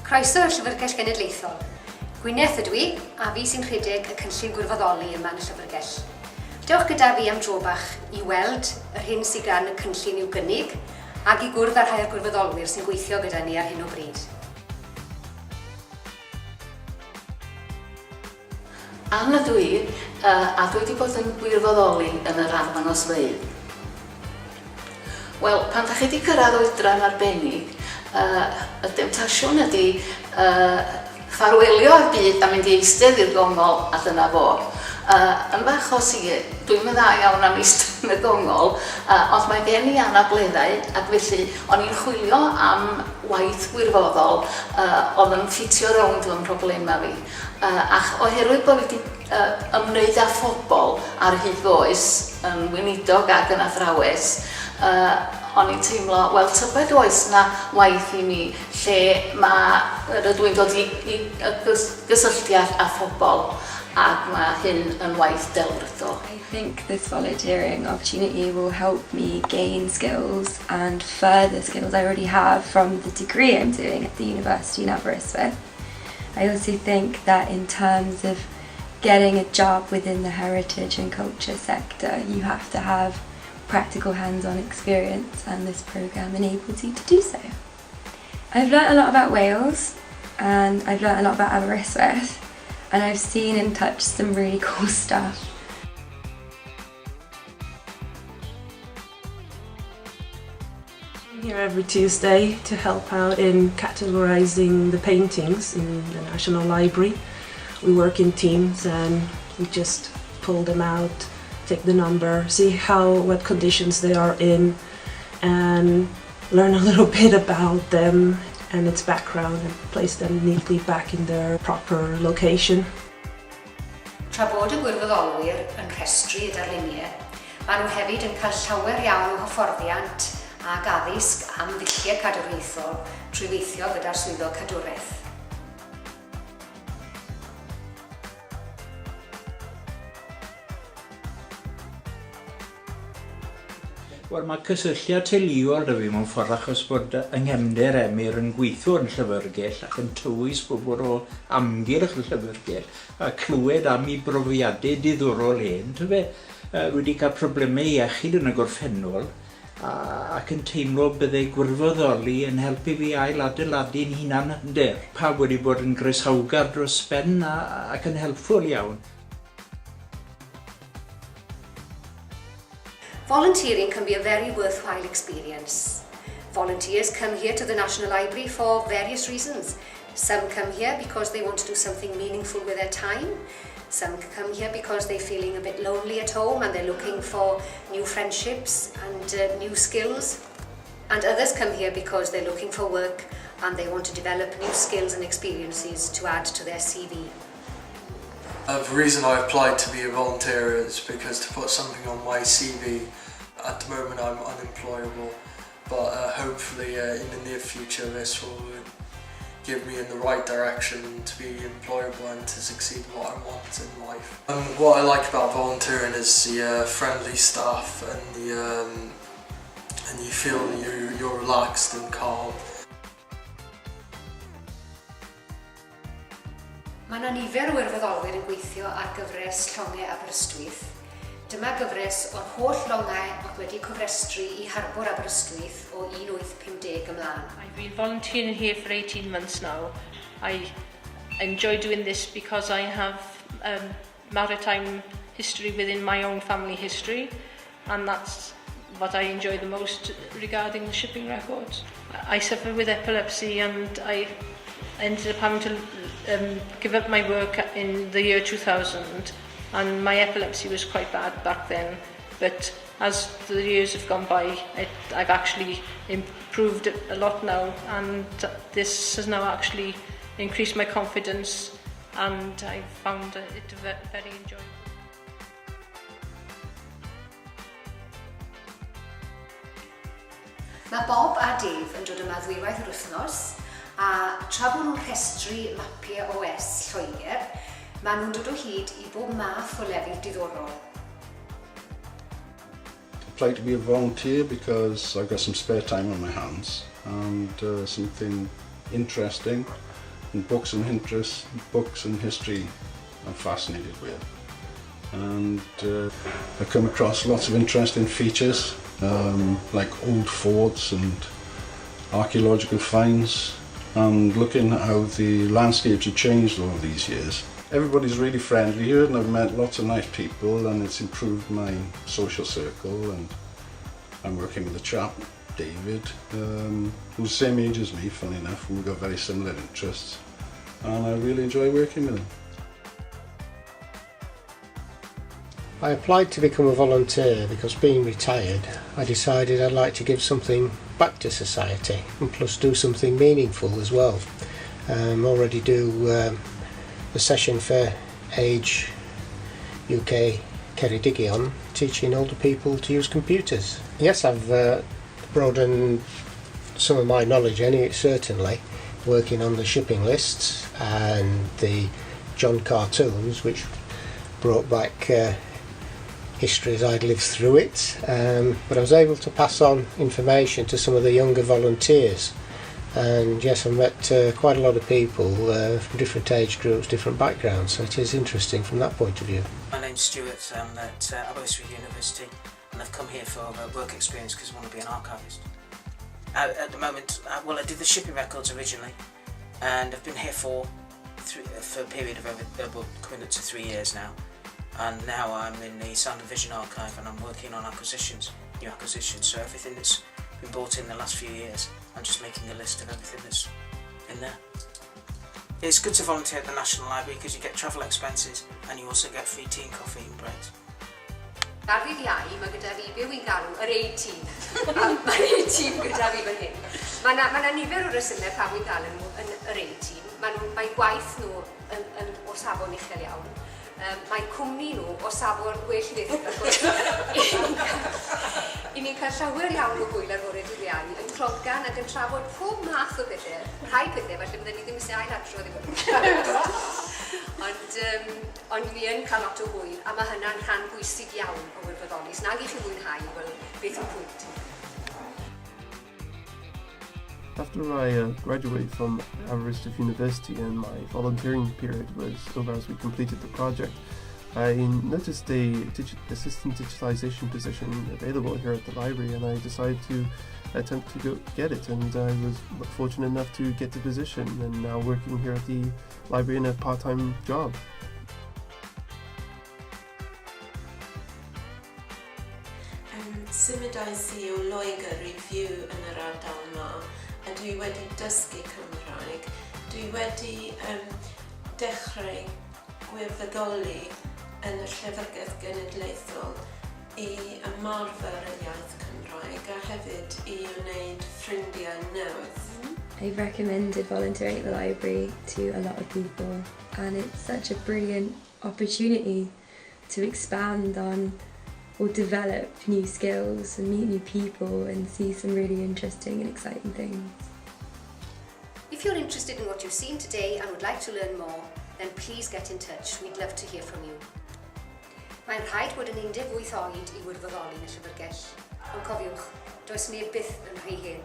Croeso i'r Llyfrgell Genedlaethol. Gwyneth ydw i, a fi sy'n rhedeg y cynllun gwirfoddoli yma yn y Llyfrgell. Dewch gyda fi am dro bach i weld yr hyn sydd gan y cynllun i'w gynnig, ac i gwrdd â rhai o'r gwirfoddolwyr sy'n gweithio gyda ni ar hyn o bryd. Ann ydw i, a dwi wedi bod yn gwirfoddoli yn yr arddangosfeydd. Wel, pan da chi wedi cyrraedd oedran arbennig, y demtasiwn ydy ffarwelio â'r byd a mynd i eistedd i'r gongol a dyna fo. Yn fy achos i, dwi'm yn dda iawn am eistedd yn y gongol, ond mae gen i anableddau ac felly o'n i'n chwilio am waith gwirfoddol oedd yn ffitio rownd fy mhroblemau fi. Ac oherwydd bod fi wedi ymwneud â phobl ar hyd fy oes, yn weinidog ac yn athrawes, o'n i'n teimlo, wel, tybed oes 'na waith i mi lle ma', rydw i'n dod i i gysylltiad â phobl ac mae hyn yn waith delfrydol. I think this volunteering opportunity will help me gain skills and further skills I already have from the degree I'm doing at the university in Aberystwyth. I also think that in terms of getting a job within the heritage and culture sector, you have to have practical hands-on experience and this programme enables you to do so. I've learnt a lot about Wales and I've learnt a lot about Aberystwyth and I've seen and touched some really cool stuff. I'm here every Tuesday to help out in categorising the paintings in the National Library. We work in teams and we just pull them out, take the number, see how what conditions they are in and learn a little bit about them and its background and place them neatly back in their proper location. Tra bod y gwirfoddolwyr yn rhestru y darluniau, maen nhw hefyd yn cael llawer iawn o hyfforddiant ac addysg am ddulliau cadwriaethol trwy weithio gyda'r Swyddog Cadwraeth. Wel, mae cysylltiad teuluol 'da fi mewn ffordd achos bod yng nghefnder Emyr yn gweithio yn llyfrgell ac yn tywys bobl o amgylch y llyfrgell a clywed am ei brofiadau diddorol hen, ta fe, wedi cael problemau iechyd yn y gorffennol a, ac yn teimlo bydde gwirfoddoli yn helpu fi ail-adeiladu'n hunan hyder. Pawb wedi bod yn groesawgar dros ben a, ac yn helpful iawn. Volunteering can be a very worthwhile experience. Volunteers come here to the National Library for various reasons. Some come here because they want to do something meaningful with their time. Some come here because they're feeling a bit lonely at home and they're looking for new friendships and uh, new skills. And others come here because they're looking for work and they want to develop new skills and experiences to add to their CV. Uh, the reason I applied to be a volunteer is because to put something on my CV, at the moment I'm unemployable, but uh, hopefully uh, in the near future this will give me in the right direction to be employable and to succeed what I want in life. Um, what I like about volunteering is the uh, friendly staff and the um, and you feel you, you're relaxed and calm. Mae yna nifer o wirfoddolwyr yn gweithio ar gyfres Llongau Aberystwyth. Dyma gyfres o'r holl longau oedd wedi cofrestru i harbwr Aberystwyth o 1850 ymlaen. I've been volunteering here for 18 months now. I enjoy doing this because I have um, maritime history within my own family history and that's what I enjoy the most regarding the shipping records. I suffer with epilepsy and I ended up having to um, give up my work in the year 2000 and my epilepsy was quite bad back then but as the years have gone by it, I've actually improved a lot now and this has now actually increased my confidence and I've found it very enjoyable. Mae Bob a Dave yn dod yma ddwywaith yr wythnos, a tra bod nhw'n rhestru mapiau OS Lloegr, maen nhw'n dod o hyd i bob math o lefydd diddorol. Applied to be a volunteer because I've got some spare time on my hands and uh, something interesting. And books and interests, books and history I'm fascinated with. And I've come across lots of interesting features, like old forts and archaeological finds, and looking at how the landscapes have changed over these years. Everybody's really friendly here and I've met lots of nice people and it's improved my social circle, and I'm working with a chap, David, who's the same age as me, funny enough, and we've got very similar interests, and I really enjoy working with him. I applied to become a volunteer because, being retired, I decided I'd like to give something back to society and plus do something meaningful as well. Already do the session for Age UK Ceredigion, teaching older people to use computers. Yes, I've broadened some of my knowledge anyway, certainly, working on the shipping lists and the John cartoons, which brought back history as I'd lived through it. But I was able to pass on information to some of the younger volunteers. And yes, I met quite a lot of people from different age groups, different backgrounds, so it is interesting from that point of view. My name's Stuart, I'm at Aberystwyth University, and I've come here for work experience because I want to be an archivist. At the moment, well, I did the shipping records originally, and I've been here for a period of over, well, coming up to 3 years now. And now I'm in the Sound and Vision Archive and I'm working on acquisitions, new acquisitions, so everything that's been bought in the last few years, I'm just making a list of everything that's in there. It's good to volunteer at the National Library because you get travel expenses and you also get free tea and coffee and breaks. Ar ddydd Iau, mae gyda fi be wy'n galw yr A-team. A mae'r A-team gyda fi fan hyn. Mae yna ma nifer o resymau pam wy'n galw nhw yn yr A-team. Mae, nhw, mae gwaith nhw yn o safon uchel iawn. Mae cwmni nhw o safon gwell fyth. I ni'n cael llawer iawn o hwyl ar fore dydd Iau yn cloncan ac yn trafod pob math o bethau. Rhai pethau, falle byddwn ni ddim eisiau ailadrodd i fod. Ond ni yn cael lot o hwyl, a mae hynna'n rhan bwysig iawn o wirfoddoli. Os nag i chi fwynhau, wel, beth yw'r pwynt? After I graduated from Aberystwyth University and my volunteering period was over as we completed the project, I noticed a assistant digitalization position available here at the library, and I decided to attempt to go get it, and I was fortunate enough to get the position and now working here at the library in a part-time job. Symudais i o Loegr i fyw yn yr ardal yma a dwi wedi dysgu Cymraeg. Dwi wedi dechrau gwirfoddoli yn y Llyfrgell Genedlaethol i ymarfer y iaith Cymraeg a hefyd i wneud ffrindiau newydd. I've recommended volunteering at the library to a lot of people, and it's such a brilliant opportunity to expand on or develop new skills and meet new people and see some really interesting and exciting things. If you're interested in what you've seen today and would like to learn more, then please get in touch. We'd love to hear from you. Mae'n rhaid bod yn 18 oed i wirfoddoli yn y llyfrgell. Ond cofiwch, does neb byth yn rhy hen.